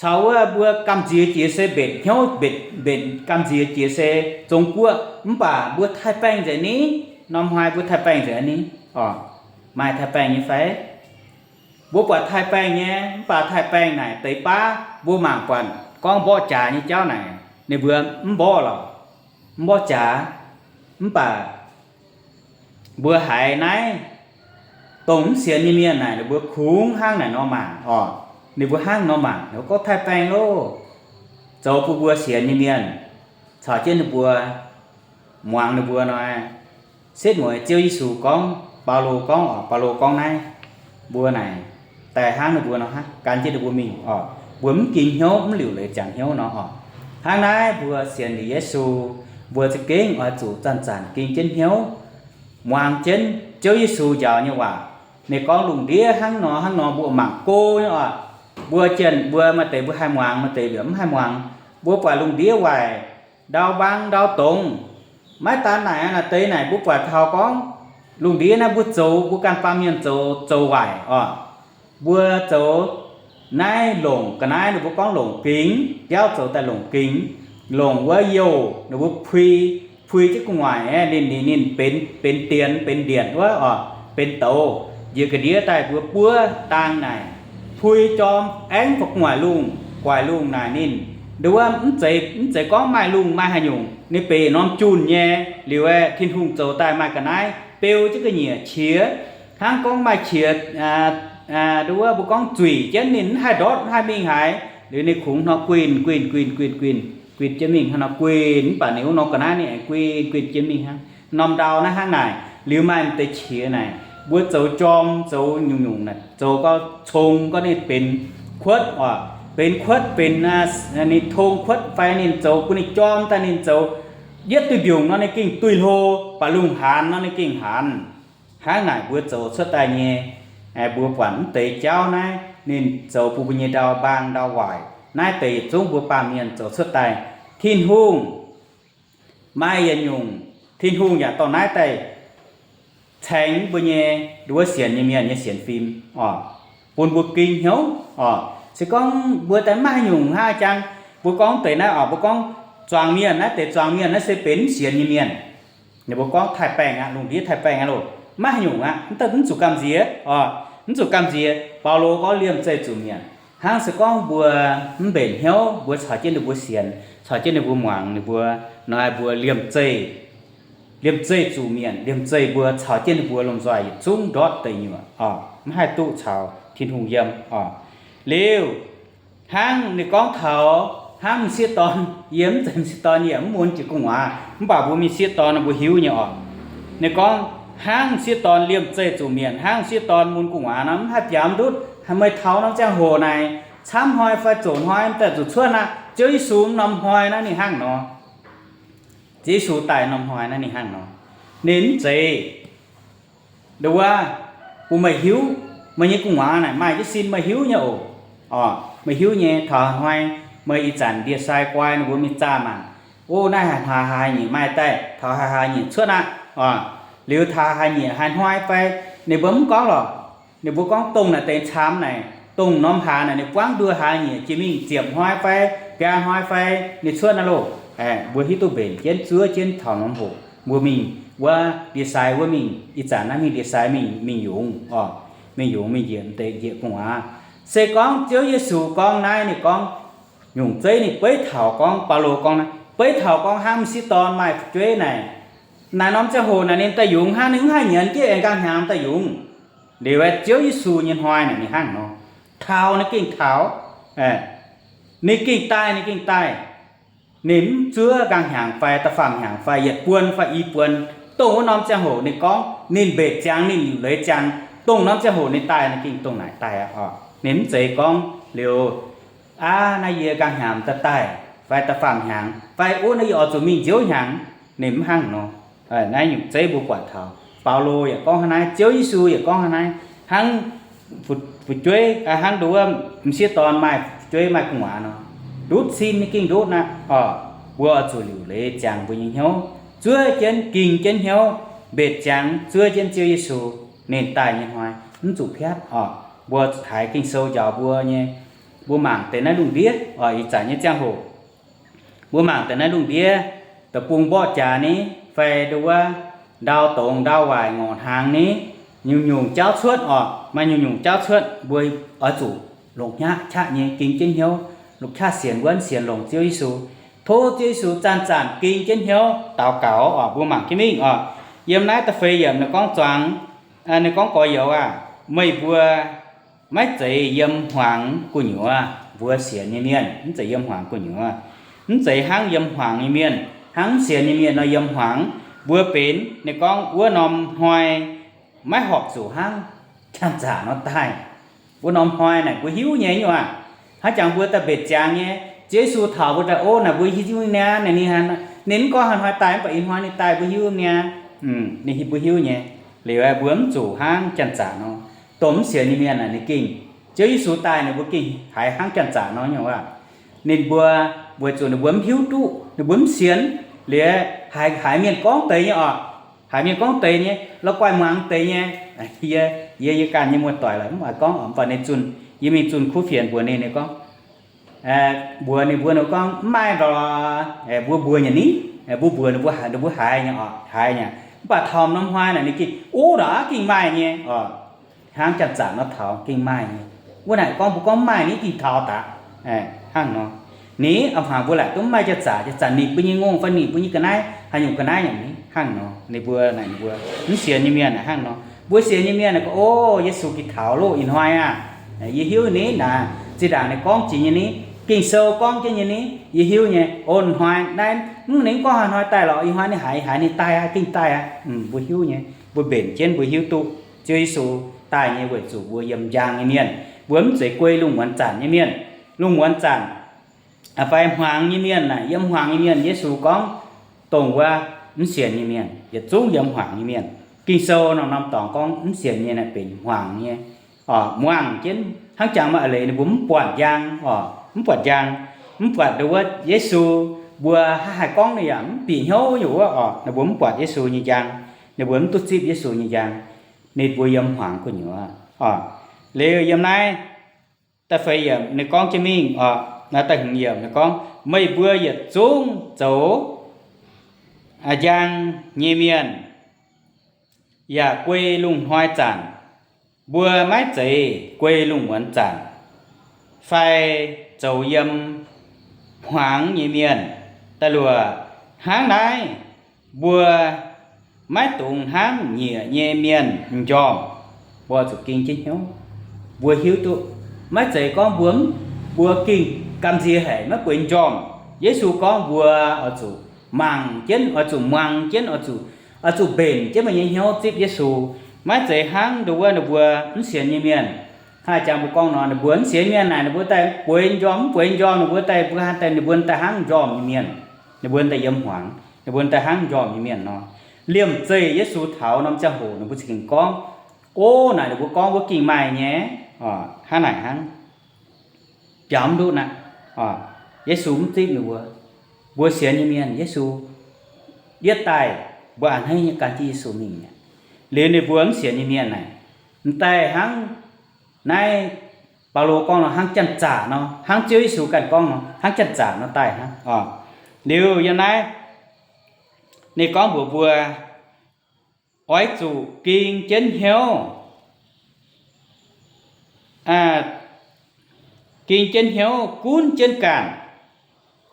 caux wuov mbuo gamh nziex jiex se mbetc hnyouv, mbetc, mbetc gamh nziex jiex se Zong Guoqv, mv baac mbuo taaih-baeng nzengc ni. Norm hnoi mbuo taaih-baeng nzengc ni oc? Maaih taaih-baeng nyei fai? Mbuo buatc taaih-baeng nyei, mv baac taaih-baeng naaic deix baav mbuo mangc buatc gorngv mborqv jaax nyei jauv naaic, ninh mbuo mv mborqv lorqc, mv mborqv jaax. Mv baac mbuo haiz naaiv dongh mv sienx nyei mienh naaic, ninh mbuo kungx hnangv naaic nor mangc oc. Ninh mbuo hnangv nor mangc, ninh mbuo gorngv taaih-baeng loh, zoux bun mbuo sienx nyei mienh caux jienv ninh mbuo muangx ninh mbuo nor, setv mueiz Ziouv Yesu gorngv, Baulo gorngv oc, Baulo gorngv naaiv, mbuo naaic daaih hnangv ninh mbuo nor hnangv, gan jienv ninh mbuo mingh oc. Mbuo mv ging hnyouv, mv liuc leiz ziangx hnyouv nor oc. Hnangv naaiv mbuo sienx liuz Yesu, mbuo za'gengh oix zuqc zanc-zanc ging jienv hnyouv, muangx jienv Ziouv Yesu njaaux nyei waac. Ninh gorngv lungh ndiev hnangv nor hnangv nor, mbuo mangc go nyei oc. Mbuo jienh mbuo maaih deix mbuo haih muangx, maaih deix mbuo mv haih muangx. Mbuo buatc lungh ndiev waaic, ndau mbang ndau dongz. Maiv daan naaic aqv, naaiv deix naaic mbuo buatc taux gorngv lungh ndiev naaiv mbuo zoux, mbuo ganh baamh mienh zoux, zoux waaic oc. Mbuo zoux naaiv longc ga'naaiv, ninh mbuo gorngv longc gingx, biauv zoux daaih longc gingx, longc wuov youh ninh mbuo pui, pui jienv gu'nguaaic, ninh, ninh, ninh benx, benx dienx, benx ndienc wuov oc, benx douz, njiec ga'ndiev daaih mbuo buov dang naaic, pui jorm aengv gu'nguaaic lungh, guaaic lungh naaic ninh, nduov mv zeiz, mv zeiz gorngv maaih lungh maaih haaix nyungc, Ninh benx norm junh nyei. Liuz aeqv, Tin-Hungh zoux daaih maaih ga'naaiv beu jienv ga'nyiec qiex. Hnangv gorngv maaih qiex, nduov wuov mbuo gorngv zuic jienv ninh mv haih ndortv, mv haih mingh haaix. Liuz ninh kungx hnoi guinh guinh guinh guinh guinh guinh jienv mingh hnangv nor guinh, mv baac ninh wuov norm ga'naaiv ninh aengx guinh guinh jienv mingh hnangv. Norm ndau naaiv hnangv naaic. Liuz maaih m'deix qiex naaic, mbuo zoux jorm zoux nyungc-nyungc naaic, zoux gau cong gorngv ninh benx kuotv oc, benx kuotv benx ninh tong kuotv fai ninh zoux bun ninh jorm daaih ninh zoux yietv duih mbiungc nor ninh gengh duih hlo, baac lungh haanz nor ninh gengh haanz. Hnangv naaic mbuo zoux cuotv daaih nyei. Mbuo buatc mv deix jauv naaiv ninh zoux bun mbuo nyei ndau mbaang ndau waaic. Naaiv deix yietc zungv mbuo baamh mienh zoux cuotv daaih. Tin-Hungh maaih yietc nyungc, Tin-Hungh yaac dorh naaiv daaih caengx mbuo nyei nduov sienx nyei mienh nyei sienx fim oc, bun mbuo ging hnyouv oc. Se gorngv mbuo daaih maiv haaix nyungc hnangv jang, mbuo gorngv deix naaiv oc, mbuo gorngv zuangx mienh, naaiv deix zuangx mienh naaiv se benx mv sienx nyei mienh. Ninh mbuo gorngv taaih-baengh aqv, lungh ndiev taaih-baengh aqv loh, maiv haaix nyungc aqv, mv zuqc gamh nziex oc, mv zuqc gamh nziex. Baulo gorngv liemh zeih zuqc mietc. Hnangv se gorngv mbuo mv mbenc hnyouv, mbuo caux jienv ninh mbuo sienx, caux jienv ninh mbuo muangx ninh mbuo, nor mbuo liemh zeih, liemh zeih zuqc mietc, liemh zeih mbuo caux jienv ninh mbuo lomh nzoih yietc zungv ndortv deic nyuoqc oc, mv haih duqv caux Tin-Hungh yiem oc. Liuz, hnangv ninh gorngv taux hnangv m'sieqv dorn, yie mv zeiz m'sieqv dorn, yie mv mun jiex gu'nguaaz, mv baac mbuo mingh sieqv dorn mbuo hiuv nyei oc. Ninh gorngv hnangv m'sieqv dorn liemh zeih zuqc mietc, hnangv m'sieqv dorn mun gu'nguaaz nor, mv haih biaux ndutv. Meih taux norm ziangh hoc naaic, camv hnoi fai zoqc hnoi mv daaih zuqc cuotv aqv. Ziouv Yesu norm hnoi naaiv ninh hnangv nor, Ziouv Yesu daaih norm hnoi naaiv ninh hnangv nor, ninh mv zeiz nduov, bun meih hiuv, meih nyei gu'nguaaz naaic maaih jienv sin meih hiuv nyei oc. Oc, meih hiuv nyei, taux hnoi meih ih zanc ndie-sai guai ninh mbuo mingh zaah mangc, o, naaiv haaix haaix nyieqc maaih daaih, taux haaix haaix nyieqc cuotv aqv. Oc, liuz taux haaix nyieqc haaix hnoi fai, ninh mbuo mv gorngv lorqc. Ninh mbuo gorngv dongh naaic deix camv naaic, dongh norm hlaax naaic ninh buangv nduoh hlaax nyieqc jiex mingh ziepc hnoi fai biaa hnoi fai ninh cuotv naaiv loh. Mbuo hiuv duqv mbenc jienv zuov jienv taux norm hoc mbuo mingh wuov ndie-sai wuov mingh, ih zanc naaiv mingh ndie-sai mingh, mingh yungz oc, mingh yungz mingh njiec m'deix njiec gu'nguaaz. Se gorngv Ziouv Yesu gorngv naaiv, ninh gorngv nyungc zeiv ninh beiv taux gorngv, Baulo gorngv naaiv beiv taux gorngv hnangv m'sieqv dorn maaih fu'jueiv naaic, naaic norm ziangh hoc naaic ninh daaih yungz hnangv, ninh mv haih nyienz jienv aengx nqaang hnyangx daaih yungz. Liuz aeqv, Ziouv Yesu nyei hnoi naaic ninh hnangv nor, taux ninh gengh taux, ninh gengh daaih ninh gengh daaih. Ninh mv zuov nqaang hnyangx fai da'faam hnyangx fai yietc buonc fai i buonc. Dongh wuov norm ziangh hoc ninh gorngv ninh mbetc ziangx, ninh liuc leiz ziangx, dongh norm ziangh hoc ninh daaih ninh gengh dongh naaic daaih aqv oc. Ninh mv zeiz gorngv liuz, aav, naaiv yie nqaang hnyangx daaih daaih, fai da'faam hnyangx, fai wuov naaiv yie oix zuqc mingh nziouv hnyangx. Ninh mv hnangv nor. Naaiv nyungc zeiv mbuo buatc taux Baulo yaac gorngv hnangv naaiv, Ziouv Yesu yaac gorngv hnangv naaiv. Hnangv fu'jueiv, hnangv nduov m'sieqv dorn maaih fu'jueiv maaih gu'nguaaz nor, ndutv sin ninh gengh ndutv aqv oc. Mbuo oix zuqc liuc leiz ziangx mbuo nyei hnyouv, zuov jienv ging jienv hnyouv, mbetc ziangx zuov jienv Ziouv Yesu, ninh daaih nyei hnoi mv zuqc piatv oc. Mbuo haiz Ging-Sou njaaux mbuo nyei, mbuo mangc deix naaiv lungh ndiev oc, ih zanc nyei ziangh hoc mbuo mangc deix naaiv lungh ndiev, deic-bung mborqv jaax ni, fai nduov, ndau dongz ndau waaic ngorc hnaangx ni, nyungc-nyungc jauv cuotv oc, maaih nyungc-nyungc jauv cuotv, mbuo oix zuqc longc hnyaqv qaqv nyei ging jienv hnyouv, longc qaqv sienx wuonv sienx longc Ziouv Yesu. Tov Ziouv Yesu zanc-zanc ging jienv hnyouv daux gaux oc. Mbuo mangc jienv mingh oc. Yiem naaiv da'feix yiemc ninh gorngv zuangx, ninh gorngv gorx-youz aah, meih mbuo maiv zeiz yiem hmuangx gu'nyuoz. Mbuo sienx nyei mienh mv zeiz yiem hmuangx gu'nyuoz. Mv zeiz hnangv yiem hmuangx nyei mienh, hnangv mv sienx nyei mienh nor yiem hmuangx. Mbuo benx, ninh gorngv, wuov norm hnoi maiv horpc zuqc hnangv janx-zaqc nor daaih. Wuov norm hnoi naaic mbuo hiuv nyei nyei aqv. Hnangv jangx mbuo daaih mbetc ziangx nyei, Ziouv Yesu taux mbuo daaih, o, naaic mbuo hiuv nyei niaa, ninh mv gorngv haaix hnoi daaih, mv baac ih hnoi ninh daaih mbuo hiuv nyei niaa. Ninh hiuv, mbuo hiuv nyei. Liuz mbuo mv zuqc hnangv janx-zaqc nor. Dongh mv sienx nyei mienh naaic ninh gengh, Ziouv Yesu daaih ninh mbuo gengh haiz hnangv janx-zaqc nor nyei aqv. Ninh mbuo, weic zuqc ninh mbuo mv hiuv duqv, ninh mbuo mv sienx. Liuz haiz, haiz mienh gorngv deix nyei oc. Haiz mienh gorngv deix nyei, la'guaih muangx deix nyei. Yie, yie, yie ganh nyei muoz-doic lorqc, mv oix gorngv oc, mv baac ninh zunh, yie mingh zunh kuv fienx mbuox ninh, ninh gorngv, mbuox ninh mbuo, ninh gorngv, mv maaih lorqc. Mbuo mbuox nyei ni, mbuo mbuox ninh mbuo, ninh mbuo haiz nyei oc, haiz nyei. Mv baac taux norm hnoi naaic ninh gengh, o, naaic gengh maaih nyei oc. Hnangv janx-zaqc nor taux gengh maaih nyei. Wuov naaic gorngv, mbuo gorngv mv maaih ni gengh taux daaih. Hnangv nor. Ninh a'hmuangx mbuo laaic duqv mv maaih jauv-zaqc, jauv-zaqc nitc mbuo nyei ngongh fai nitc mbuo nyei ga'naaiv haaix nyungc ga'naaiv nyungc ni hnangv nor. Ninh mbuo naaic, ninh mbuo mv sienx nyei mienh naaic hnangv nor. Mbuo sienx nyei mienh naaic gorngv, Ov, Yesu gitaux loh ih hnoi aah! Yie hiuv ni naaic, zinh ndaangc ninh gorngv jiex nyei ni, Ging-Sou gorngv jienv nyei ni, yie hiuv nyei. Ov, hnoi naaiv mv, ninh mv gorngv haaix hnoi daaih lorqc, ih hnoi ninh haiz, haiz ninh daaih aqv, gengh daaih aqv. Mbuo hiuv nyei, mbuo mbenc jienv mbuo hiuv duqv Ziouv Yesu daaih nyei weic zuqc mbuo yiem njang nyei mienh, mbuo mv zeiz guei lungh muonz zanc nyei mienh. Lungh muonz zanc fai hmuangx nyei mienh naaic, yiem hmuangx nyei mienh, Yesu gorngv, dongh wuov mv sienx nyei mienh, yietc zungv yiem hmuangx nyei mienh. Ging-Sou norm-norm dorngx gorngv mv sienx nyei naaic benx hmuangx nyei, muangh jienv hnangv jangx maaih eix leiz ninh mbuo mv buatc njang oc, mv buatc njang, mv buatc ndau wuov Yesu. Mbuo haaix haih gorngv ninh yaac mv bieqc hnyouv nyei wuov oc, ninh mbuo mv buatc Yesu nyei njang, ninh mbuo mv duqv zipv Yesu nyei njang. Ninh mbuo yiem hmuangx gu'nyuoz oc. Liuz yiem naaiv da'feix yiemc ninh gorngv jienv mingh oc, naaiv da'hmz yiemc ninh gorngv, Meih mbuo yietc zungv zoux njang nyei mienh yaac guei lungh hnoi zanc. Mbuo maiv zeiz guei lungh muonz zanc fai zoux yiem hmuangx nyei mienh. Da'luoqc, hnangv naaiv mbuo maiv dungx hnangv nyiec nyei mienh m'njormh. Mbuo zuqc ging jienv hnyouv, mbuo hiuv duqv, maiv zeiz gorngv mbuo, mbuo ging gamh nziex haic maiv bueix m'njormh. Yesu gorngv mbuo oix zuqc mangc jienv, oix zuqc muangx jienv, oix zuqc, oix zuqc mbenc jienv mbuo nyei hnyouv zipv Yesu. Maiv zeiz hnangv ndau wuov ninh mbuo mv sienx nyei mienh. Hnangv jangx mbuo gorngv nor, ninh mbuo mv sienx mienh naaic ninh mbuo daaih bueix m'njormh, mv bueix m'njormh ninh mbuo daaih, mbuo daaih, ninh mbuo daaih hnangv m'njormh nyei mienh. Ninh mbuo daaih yiem hmuangx, ninh mbuo daaih hnangv m'njormh nyei mienh nor. Liemh zeih Yesu taux norm ziangh hoc ninh mbuo za'gengh gorngv, ov, naaic ninh mbuo gorngv wuov gengh maaih nyei, hnangv naaic hnangv. Biaux mv ndutv aqv. Yesu mv zipv ninh mbuo. Mbuo sienx nyei mienh, Yesu yietv daaih, mbuo a'hneiv nyei gan jienv Yesu mingh mi'aqv. Liuz ninh mbuo mv sienx nyei mienh naaic, m'daaih hnangv naaiv Baulo gorngv nor, hnangv janx-zaqc nor, hnangv Ziouv Yesu ganh gorngv nor, hnangv janx-zaqc nor daaih hnangv oc. Liuz yiem naaiv ninh gorngv mbuox mbuo, oix zuqc ging jienv hnyouv, ging jienv hnyouv gunv jienv ganh.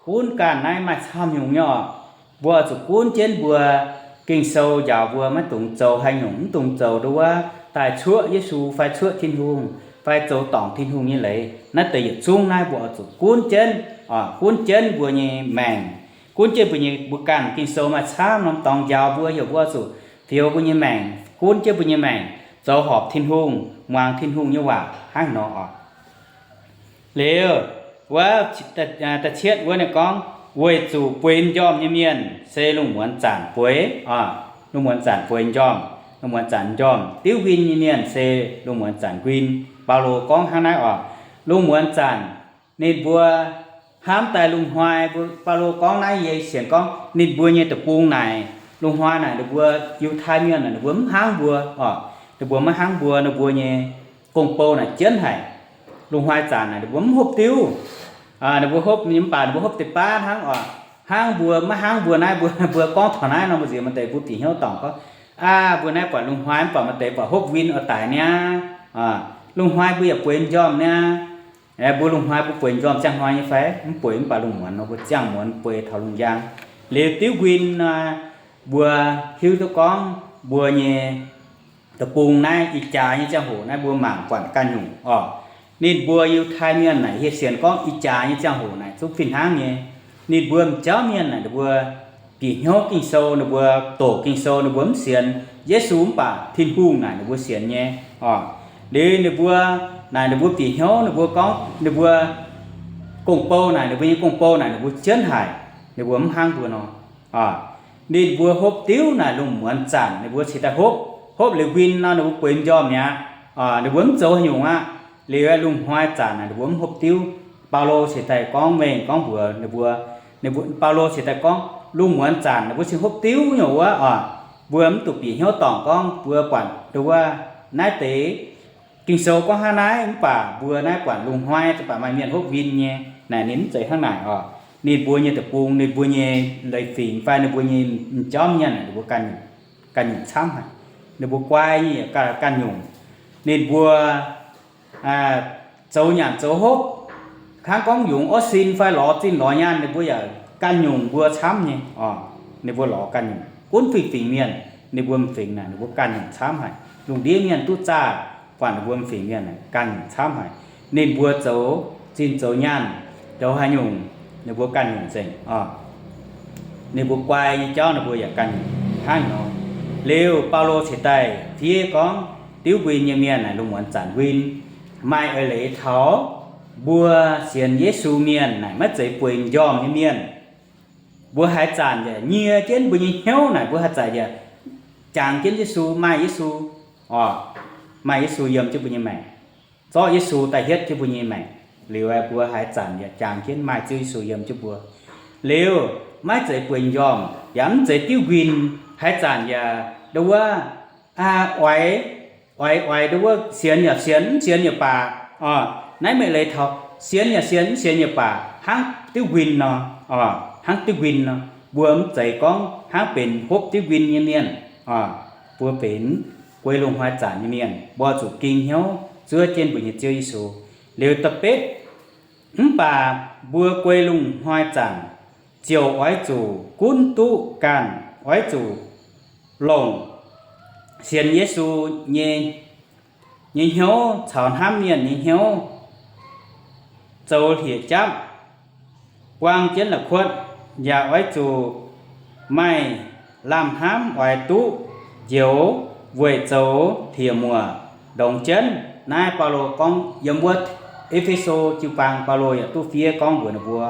Gunv ganh naaiv maaih camv nyungc nyei oc. Mbuo oix zuqc gunv jienv mbuo Ging-Sou njaaux mbuo maiv dungx zoux haaix nyungc, mv dungx zoux ndau wuov daaih cuoqv Yesu fai cuoqv Tin-Hungh fai zoux dorngc Tin-Hungh nyei leiz. Naaiv deix yietc zungv naaiv mbuo oix zuqc gunv jienv, gunv jienv mbuo nyei maengc, gunv jienv mbuo nyei, mbuo ganh Ging-Sou maaih camv norm dorngx njaaux mbuo, heuc mbuo oix zuqc fioux mbuo nyei maengc, gunv jienv mbuo nyei maengc zoux horpc Tin-Hungh, muangx Tin-Hungh nyei waac hnangv nor oc. Liuz, wuov da'cietv wuov ninh gorngv, weic zuqc bueix m'njormh nyei mienh se lungh muonz zanc bueix, lungh muonz zanc bueix m'njormh, lungh muonz zanc m'njormh. Diuv nquin nyei mienh se lungh muonz zanc nquin. Baulo gorngv hnangv naaiv oc. Lungh muonz zanc ninh mbuo hnamv daaih lungh hnoi, Baulo gorngv naaiv yie sienx gorngv ninh mbuo nyei deic-bung naaic, lungh hnoi naaic ninh mbuo Yiutai Mienh naaic ninh mbuo mv hnangv mbuo oc. Ninh mbuo maiv hnangv mbuo, ninh mbuo nyei gong-bou naaic jienv haic. Lungh hnoi zanc naaic ninh mbuo mv hopv diuv. Ninh mbuo hopv nyei mv baac ninh mbuo hopv deix baav hnangv oc. Hnangv mbuo maiv hnangv mbuo naaiv, mbuo, mbuo gorngv taux naaiv nor, mbuo nziex maaih deix mbuo bieqc hnyouv dorngc gorngv, aa, mbuo naaiv buatc lungh hnoi mv baac maaih deix buatc hopv win oix daic niaa. Lungh hnoi mbuo yaac bueix m'njormh niaa. Mbuo lungh hnoi mbuo bueix m'njormh ziangh hnoi nyei fai? Mv bueix, mv baac lungh muonz nor mbuo ziangh muonz bueix taux lungh njang. Liuz diuv nquin nor, mbuo hiuv duqv gorngv mbuo nyei deic-bung naaiv ih jaax nyei ziangh hoc naaiv mbuo mangc buatc ganh nyungc oc. Ninh mbuo Yiutai Mienh naaic hieh sienx gorngv ih jaax nyei ziangh hoc naaic zungv fih hnangv nyei. Ninh mbuo m'jauv mienh naaic ninh mbuo bieqc hnyouv Ging-Sou, ninh mbuo doqc Ging-Sou, ninh mbuo mv sienx Yesu mv baac Tin-Hungh naaic ninh mbuo sienx nyei oc. Liuz ninh mbuo naaic ninh mbuo bieqc hnyouv, ninh mbuo gorngv ninh mbuo gong-bou naaic, ninh mbuo nyei gong-bou naaic ninh mbuo jienv haic, ninh mbuo mv hnangv mbuo nor. Ninh mbuo hopv diuv naaic lungh muonz zanc ninh mbuo cingx daaih hopv. Hopv liuz nquin nor ninh mbuo bueix m'njormh mi'aqv. Ninh mbuo mv zoux haaix nyungc aqv. Liuz lungh hnoi zanc naaic ninh mbuo mv hopv diuv. Baulo cingx daaih gorngv mengh gorngv mbuox ninh mbuo, Baulo cingx daaih gorngv lungh muonz zanc ninh mbuo cingx hopv diuv nyei wuov oc. Mbuo mv duqv bieqc hnyouv dorngc gorngv mbuo buatc ndau wuov naaiv deix Ging-Sou gorngv hnangv naaiv, mv baac mbuo naaiv buatc lungh hnoi zanc baac maaih mienh hopv win nyei. Naaic ninh mv zeiz hnangv naaic oc. Ninh mbuo nyei deic-bung, ninh mbuo nyei leiz-fingx fai ninh mbuo nyei m'jauv mienh naaic ninh mbuo ganh nyungc camv haic. Ninh mbuo guai nyei yaac ganh nyungc. Ninh mbuo zoux nyanc zoux hopv, Hnangv gorngv yungz orv sin fai lorz zinh lorz nyaanh, ninh mbuo yaac ganh nyungc mbuo camv nyei. Ninh mbuo lorz ganh nyungc. Gunv fingx-fingx mienh, ninh mbuo m'fingx naaic ninh mbuo ganh nyungc camv haic. Lungh ndiev mienh duqv zaah, buatc ninh mbuo m'fingx mienh ganh nyungc camv haic. Ninh mbuo zoux zinh zoux nyaanh, zoux haaix nyungc, ninh mbuo ganh nyungc nzengc. Ninh mbuo guai nyei jauv ninh mbuo yaac ganh nyungc hnangv nor. Liuz Baulo cingx daaih fiev gorngv diuv nquin nyei mienh naaic lungh muonz zanc win. Maaih eix leiz taux mbuo sienx Yesu mienh naaic maiv zeiz bueix m'njormh nyei mienh. Mbuo haaix zanc yaac nyie jienv mbuo nyei hnyouv naaic mbuo haaix zanc yaac jangx jienv Yesu, maaih Yesu, maaih Yesu yiem jienv mbuo nyei maengc, zorqv Yesu daaih hietv jienv mbuo nyei maengc. Liuz aeqv, mbuo haaix zanc yaac jangx jienv maaih Ziouv Yesu yiem jienv mbuo. Liuz maiv zeiz bueix m'njormh yaac mv zeiz diuv nquin. Haaix zanc yaac ndo wuov oix, oix, oix ndo wuov sienx yaac sienx, mv sienx yaac baac. Naaiv maiv leiz taux sienx yaac sienx, mv sienx yaac baac, hnangv diuv nquin nor. Hnangv diuv nquin nor, mbuo mv zeiz gorngv hnangv benx hopv diuv nquin nyei mienh. Mbuo benx guei lungh hnoi zanc nyei mienh, mbuo zuqc ging hnyouv zuov jienv mbuo nyei Ziouv Yesu. Liuz da'betv, mv baac mbuo guei lungh hnoi zanc ziouc oix zuqc gunv duqv ganh, oix zuqc longc sienx Yesu nyei, nyei hnyouv caux hnamv mienh nyei hnyouv zoux hlieqv-japv buang jienv la'kuotv, yaac oix zuqc maaih lamh hnamv oix duqv njoux weic zoux hlieqv-muoc ndongx jienv. Naaiv Baulo gorngv yiem wuov E^fe^so jiu-baang, Baulo yaac duqv fiev gorngv mbuox ninh mbuo,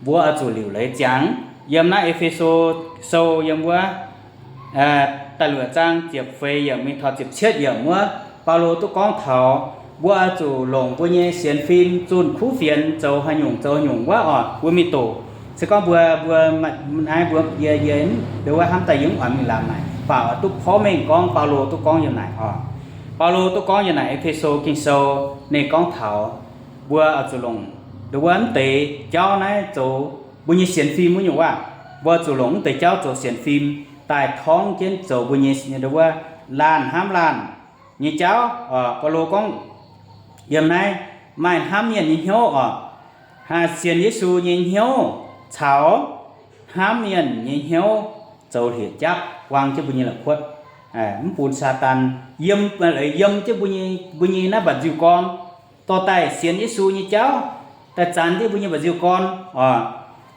mbuo oix zuqc liuc leiz ziangx. Yiem naaiv E^fe^so Sou yiem wuov da'luoqc zaang ziepc feix yiemc mingh taux ziepc cietv yiemc wuov, Baulo duqv gorngv taux mbuo oix zuqc longc mbuo nyei sienx fim zunh kuv fienx zoux haaix nyungc zoux haaix nyungc wuov oc. Mbuo mingh doqc, se gorngv mbuo, mbuo, naaiv mbuo yie, yie ndo wuov hnamv daaih yie mv oix mingh lamz naaic, baac oix duqv porv mengh gorngv Baulo duqv gorngv yiem naaic oc. Baulo duqv gorngv yiem naaic E^fe^so Ging-Sou, ninh gorngv taux mbuo oix zuqc longc ndo wuov mv deix jauv naaiv zoux mbuo nyei sienx fim wuov nyungc wuov. Mbuo zuqc longc mv deix jauv zoux sienx fim daaih torngv jienv zoux mbuo nyei ndo wuov laanh hnamv laanh nyei jauv. Baulo gorngv yiem naaiv maaih hnamv mienh nyei hnyouv oc, sienx Yesu nyei hnyouv caux hnamv mienh nyei hnyouv zoux hlieqv-japv buang jienv mbuo nyei la'kuotv, mv bun Saadaan yiem, yiem jienv mbuo nyei, mbuo nyei naaiv mba'nziu-gorn, dorh daaih sienx Yesu nyei jauv daaih zanx jienv mbuo nyei mba'nziu-gorn oc.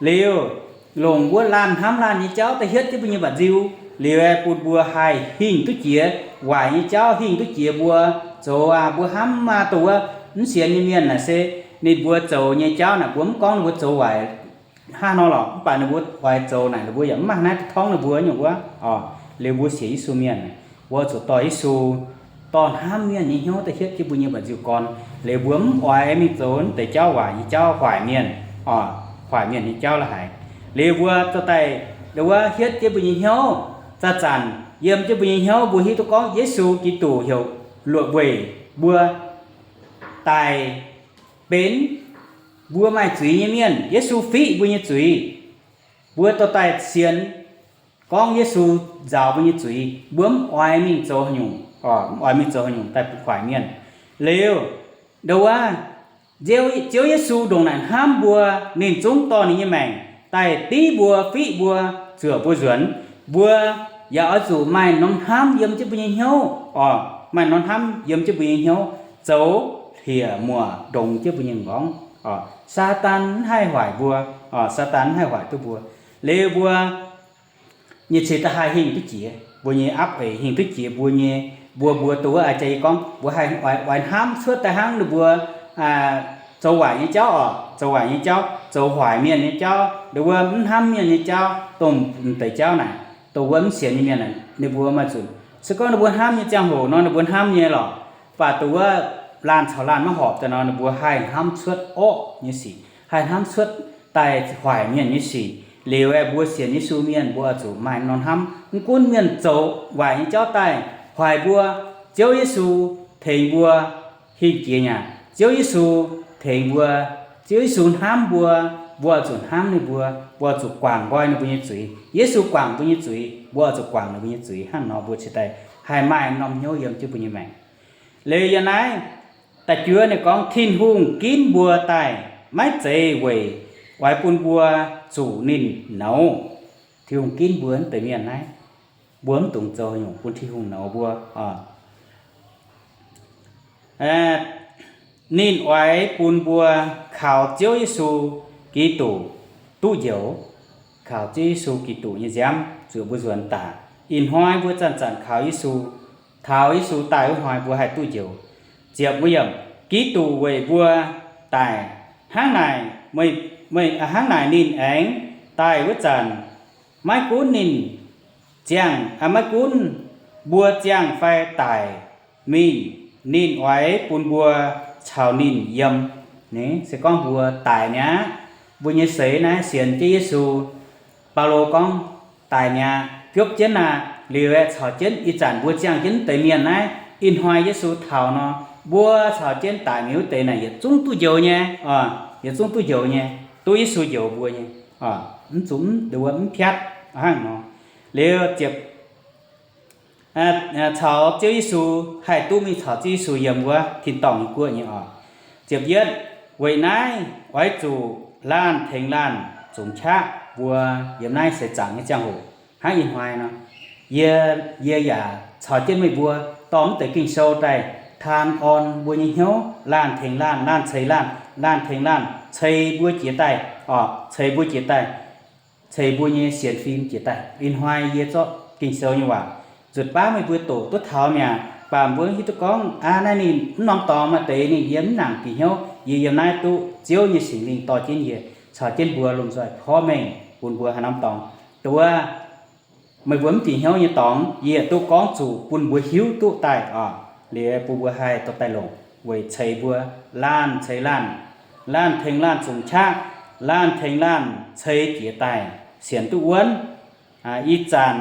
Liuz longc wuov laanh hnamv laanh nyei jauv daaih hietv jienv mbuo nyei mba'nziu, liuz aeqv, bun mbuo haih hingh duqv jiex waaic nyei jauv, hingh duqv jiex mbuo zoux aac, mbuo hnamv maah, dongh wuov mv sienx nyei mienh naaic se ninh mbuo zoux nyei jauv naaic mbuo mv gorngv ninh mbuo zoux waaic hnangv nor lorqc, mv baac ninh mbuo oix zoux naaic ninh mbuo yaac mv maaih naaiv torngv ninh mbuo nyungc wuov oc. Liuz mbuo sienx Yesu mienh, mbuo zuqc dorh Yesu, dorh hnamv mienh nyei hnyouv daaih hietv jienv mbuo nyei mba'nziu-gorn. Liuz mbuo mv oix mingh zoux mv deix jauv waaic nyei jauv, hoic mienh oc, hoic mienh nyei jauv la'haic. Liuz mbuo dorh daaih ndo wuov hietv jienv mbuo nyei hnyouv, zanc-zanc yiem jienv mbuo nyei hnyouv mbuo hiuv duqv gorngv Yesu Giduc heuc luoqc weic mbuo daic benx mbuo maaih zuiz nyei mienh. Yesu fiqv mbuo nyei zuiz. Mbuo dorh daaih sienx gorngv Yesu nzaaux mbuo nyei zuiz, mbuo mv oix mingh zoux haaix nyungc, mv oix mingh zoux haaix nyungc daaih bun hoic mienh. Liuz ndo wuov, Ziouv Yesu ndongc naaic hnamv mbuo, ninh zungv dorh ninh nyei maengc daaih div mbuo, fiqv mbuo, zuoqc mbuo nzuonx. Mbuo yaac oix zuqc maaih norm hnamv yiem jienv mbuo nyei hnyouv oc, maaih norm hnamv yiem jienv mbuo nyei hnyouv zoux hlieqv-muoc ndongx jienv mbuo nyei m'nqorngv oc. Saadaan mv haih hoic mbuo oc, Saadaan mv haih hoic duqv mbuo. Liuz mbuo nyei ceix da'haaih hingh duqv jiex, mbuo nyei apv eix hingh duqv jiex, mbuo nyei, mbuo, mbuo dongh wuov a'jang yie gorngv mbuo haih oix, oix hnamv cuotv daaih hnangv ninh mbuo zoux waaic nyei jauv oc, zoux waaic nyei jauv, zoux hoic mienh nyei jauv, ndo wuov mv hnamv mienh nyei jauv, dongh m'deix jauv naaic, dongh wuov mv sienx nyei mienh naaic ninh mbuo maaih zunc, se gorngv ninh mbuo hnamv nyei ziangh hoc nor ninh mbuo hnamv nyei lorqc. Mv baac dongh wuov laanh caux laanh maiv horpc daaih nor ninh mbuo haih hnamv cuotv orqv nyei sic, haih hnamv cuotv daaih hoic mienh nyei sic. Liuz aeqv, mbuo sienx Yesu mienh mbuo oix zuqc maaih norm hnamv, mv gunv mienh zoux waaic nyei jauv daaih hoic mbuo, Ziouv Yesu tengx mbuo hingh jiex nyanc. Ziouv Yesu tengx mbuo, Ziouv Yesu hnamv mbuo, mbuo oix zuqc hnamv ninh mbuo, mbuo oix zuqc guangc nqoi ninh mbuo nyei zuiz. Yesu guangc mbuo nyei zuiz, mbuo oix zuqc guangc ninh mbuo nyei zuiz. Hnangv nor mbuo cingx daaih haih maaih norm hnyouv yiem jienv mbuo nyei maengc. Liuz yiem naaiv da'juov ninh gorngv Tin-Hungh ginv mbuo daaih maiv zeiz weic oix bun mbuo zuqc ninh nouz. Tin-Hungh ginv mbuo wuov deix mienh naaiv, mbuo mv dungx zoux nyungc bun Tin-Hungh nouz mbuo. Ninh oix bun mbuo kaux Ziouv Yesu Giduc duqv njoux, kaux Ziouv Yesu Giduc nyei nziaamv zuoqc mbuo nzuonx daaih. Ih hnoi mbuo zanc-zanc kaux Yesu, taux Yesu daaih wuov hnoi mbuo haih duqv njoux. Ziepc yiemc, Giduc weic mbuo daic, hnangv naaic, hnangv naaic ninh aengx daaih wuov zanc, maiv gunv ninh ziangh, maiv gunv mbuo ziangh fai daic mingh, ninh oix bun mbuo caux ninh yiem. Se gorngv mbuo daic mi'aqv, mbuo nyei seix naaiv sienx jienv Yesu, Baulo gorngv, daic mi'aqv, biopv jienv aqv, liuz aeqv, caux jienv ih zanc mbuo ziangh jienv deix mienh naaiv, ih hnoi Yesu taux nor, mbuo caux jienv daic mi'aqv wuov deix naaic yietc zungv duqv njoux nyei, yietc zungv duqv njoux nyei, duqv Yesu njoux mbuo nyei, mv zuqc mv, mv piatv hnangv nor. Liuz ziepc caux Ziouv Yesu haih duqv mingh caux Ziouv Yesu yiem wuov tin-dorngh nyei guoqv nyei oc. Ziepc yietv, weic naaiv oix zuqc laanh tengx laanh zungx qaqv mbuo yiem naaiv seix zaangc nyei ziangh hoc hnangv ih hnoi nor. Yie, yie yaac caux jienv meih mbuo dorh mv deix Ging-Sou daaih taan orn mbuo nyei hnyouv, laanh tengx laanh, laanh ceix laanh, laanh tengx laanh ceix mbuo jiex daaih oc, ceix mbuo jiex daaih, ceix mbuo nyei sienx fim jiex daaih. Ih hnoi yie zorqv Ging-Sou nyei waac nzutc baav meih mbuo doqc duqv taux mi'aqv. Baac mbuo hiuv duqv gorngv aa, naaiv ninh mv norm dorngx maaih deix ninh yiem mv nangc bieqc hnyouv. Yie yiem naaiv duqv Ziouv nyei Singx Lingh dorh jienv yie, caux jienv mbuo lomh nzoih porv mengh bun mbuo haaix norm dorngx. Dongh wuov meih mbuo mv bieqc hnyouv nyei dorngx, yie duqv gorngv zuqc bun mbuo hiuv duqv daaih oc. Liuz bun mbuo haih dorh daaih longc weic ceix mbuo laanh ceix laanh, laanh tengx laanh zungx qaqv, laanh tengx laanh ceix jiex daaih, sienx duqv wuonv ih zanc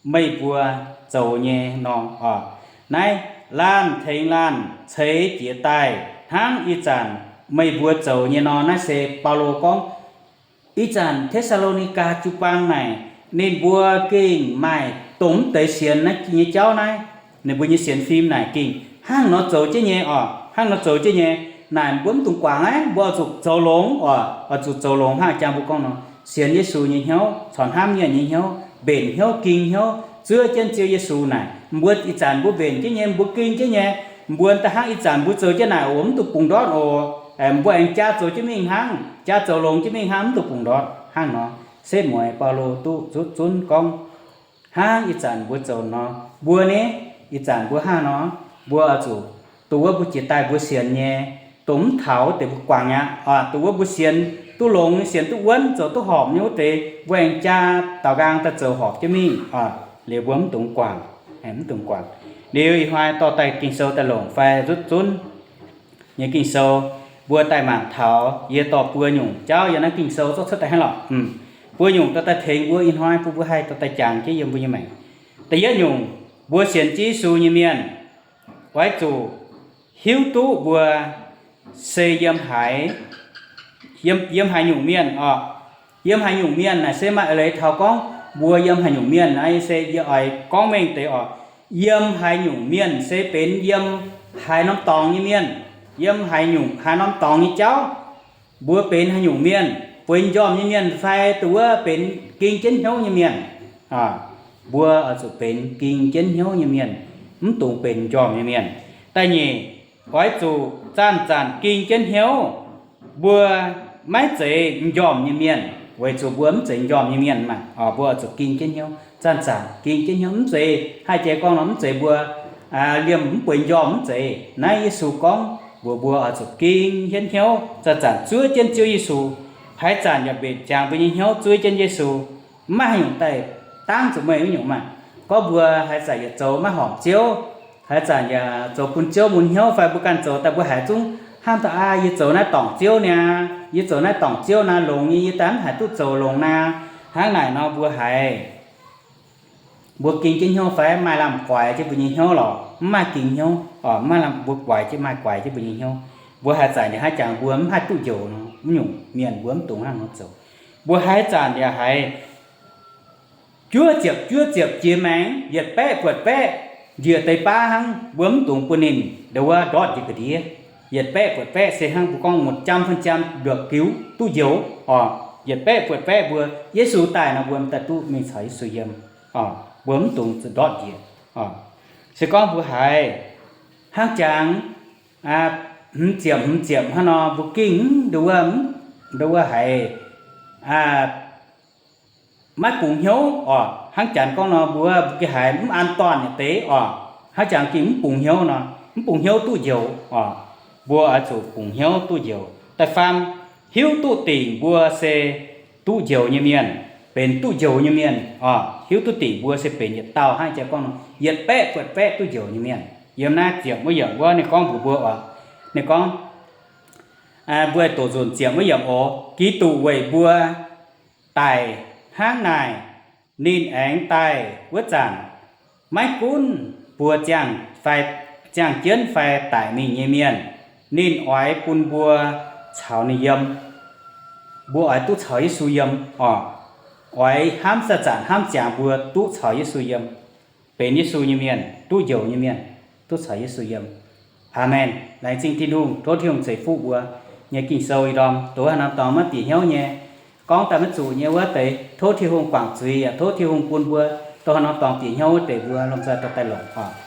meih mbuo zoux nyei nor oc. Naaiv laanh tengx laanh ceix jiex daaih hnangv ih zanc meih mbuo zoux nyei nor. Naaiv se Baulo gorngv, ih zanc Te^saa^lo^ni^gaa jiu-baang naaic, ninh mbuo gengh maaih dongh mv deix sienx naaiv nyei jauv naaiv. Ninh mbuo nyei sienx fim naaic gengh hnangv nor zoux jienv nyei oc, hnangv nor zoux jienv nyei. Naaic mbuo mv dungx guangc aqv, mbuo oix zuqc zoux longx oc, oix zuqc zoux longx hnangv jang mbuo gorngv nor, sienx Yesu nyei hnyouv, corc hnamv mienh nyei hnyouv, mbenc hnyouv, ging hnyouv, zuov jienv Ziouv Yesu naaic. Mbuo ih zanc mbuo mbenc jienv nyei, mbuo ging jienv nyei, mbuo da'hnangv ih zanc mbuo zoux jienv naaic oc, mv duqv bungx ndortv oc. Mbuo aengx jaa zoux jienv mingh hnangv, jaa zoux longx jienv mingh hnangv, mv duqv bungx ndortv hnangv nor. Setv mueiz Baulo duqv zuqv zunv gorngv, hnangv ih zanc mbuo zoux nor, mbuo ni, ih zanc mbuo hnangv nor, mbuo oix zuqc, dongh wuov mbuo jiex daaih mbuo sienx nyei, dongh mv taux wuov deix mbuo guangc aqv. Dongh wuov mbuo sienx duqv longx, sienx duqv wuonv, zoux duqv horpc nyei wuov deix, mbuo aengx jaa daaux nqaang daaih zoux horpc jienv mingh. Liuz mbuo mv dungx guangc, mv dungx guangc. Liuz ih hnoi dorh daaih Ging-Sou daaih longc fai zutv zunv nyei Ging-Sou, mbuo daaih mangc taux yie dorh buo nyungc jauv yiem naaiv Ging-Sou zorqv cuotv daaih hnangv lorqc. Buo nyungc dorh daaih tengx mbuo ih hnoi bun mbuo haih dorh daaih jangx jienv yiem mbuo nyei maengc. Da'yietv nyungc, mbuo sienx Yesu nyei mienh oix zuqc hiuv duqv mbuo se yiem haaix, yiem haaix nyungc mienh oc. Yiem haaix nyungc mienh naaic se maaih eix leiz taux gorngv mbuo yiem haaix nyungc mienh naaiv se yie oix gorngv mengh deix oc. Yiem haaix nyungc mienh se benx yiem haaix norm dorngx nyei mienh, yiem haaix nyungc haaix norm dorngx nyei jauv. Mbuo benx haaix nyungc mienh, bueix m'njormh nyei mienh fai dongh wuov benx ging jienv hnyouv nyei mienh. Mbuo oix zuqc benx ging jienv hnyouv nyei mienh, mv dungx benx m'njormh nyei mienh. Da'nyeic, oix zuqc zanc-zanc ging jienv hnyouv. Mbuo maiv zeiz m'njormh nyei mienh, weic zuqc mbuo mv zeiz m'njormh nyei mienh maah, mbuo oix zuqc ging jienv hnyouv, zanc-zanc ging jienv hnyouv. Mv zeiz haih jiex gorngv nor, mv zeiz mbuo liemh mv bueix m'njormh, mv zeiz. Naaiv Yesu gorngv mbuox mbuo oix zuqc ging jienv hnyouv, zanc-zanc zuov jienv Ziouv Yesu. Haaix zanc yaac mbenc ziangx mbuo nyei hnyouv zuov jienv Yesu. Mv maaih haaix nyungc daaih dangv zuqc meih wuov nyungc maah. Gorngv mbuo haaix zanc yaac zoux maiv horpc Ziouv, haaix zanc yaac zoux bun Ziouv mun hnyouv fai mbuo ganh zoux daaih mbuo haiz zungv hnamv daaih, aa, yie zoux naaiv dorngc Ziouv niaa, yie zoux naaiv dorngc Ziouv naaiv longx nyei, yie daaih mv haiz duqv zoux longx naaiv. Hnangv naaic nor mbuo haiz mbuo ging jienv hnyouv fai maaih lamh guaix jienv mbuo nyei hnyouv lorqc? Mv maaih ging hnyouv oc. Mv maaih lamh, mbuo guaix jienv, maaih guaix jienv mbuo nyei hnyouv. Mbuo haaix zanc yaac haaix jangx mbuo mv haih duqv njoux nor, wuov nyungc mienh mbuo mv dungx hnangv nor zoux. Mbuo haaix zanc yaac haiz juov ziepc juov ziepc jiex maengx, yietc baeqv buatc baeqv, njiec deix baav hnangv, mbuo mv dungx bun ninh ndongc wuov ndortv njiec ga'ndiev. yietc baeqv buatc baeqv se hnangv mbuo gorngv muoz-jam fun-jam nduoqc giux duqv njoux oc. Yietc baeqv buatc baeqv mbuo Yesu daaih nor mbuo m'daaih duqv mingh caux Yesu yiem oc. Mbuo mv dungx zuqc ndortv njiec oc. Se gorngv mbuo haiz hnangv jangx hmz ziepc hmz ziepc hnangv nor, mbuo gengh mv nduov, mv nduov haiz maiv bungx hnyouv oc. Hnangv janx gorngv nor, mbuo, mbuo gengh haiz mv an dorn nyei deix oc. Hnangv jangx gengh mv bungx hnyouv nor, mv bungx hnyouv duqv njoux oc. Mbuo oix zuqc bungx hnyouv duqv njoux. Da'faam, hiuv duqv dingc mbuo se duqv njoux nyei mienh, benx duqv njoux nyei mienh oc. Hiuv duqv dingc mbuo se benx yietc dauh hnangv jiex gorngv nor, yietc baeqv buatc baeqv duqv njoux nyei mienh. Yiem naaiv ziepc wuov yiemc wuov ninh gorngv mbuox mbuo oc, ninh gorngv, mbuo doqc nzunc ziepc wuov yiemc oc. Giduc weic mbuo daic hnangv naaic, ninh aengx daaih wuov zanc, maiv gunv mbuo ziangh fai, ziangh jienv fai daic mingh nyei mienh, ninh oix bun mbuo caux ninh yiem. Mbuo oix duqv caux Yesu yiem oc. Oix hnamv zanc-zanc hnamv ziangx mbuo duqv caux Yesu yiem, benx Yesu nyei mienh, duqv njoux nyei mienh, duqv caux Yesu yiem. Aamen. Laengz zingh Tin-Hungh, tov Tin-Hungh ceix fuqv mbuo nyei Ging-Sou ih ndorm doz haaix norm dorngx maiv bieqc hnyouv nyei, gorngv daaih maiv zuqc nyei wuov deix, tov Tin-Hungh guangc zuiz, yaac tov Tin-Hungh bun mbuo doz haaix norm dorngx bieqc hnyouv wuov deix mbuo lomh nzoih dorh daaih longc oc.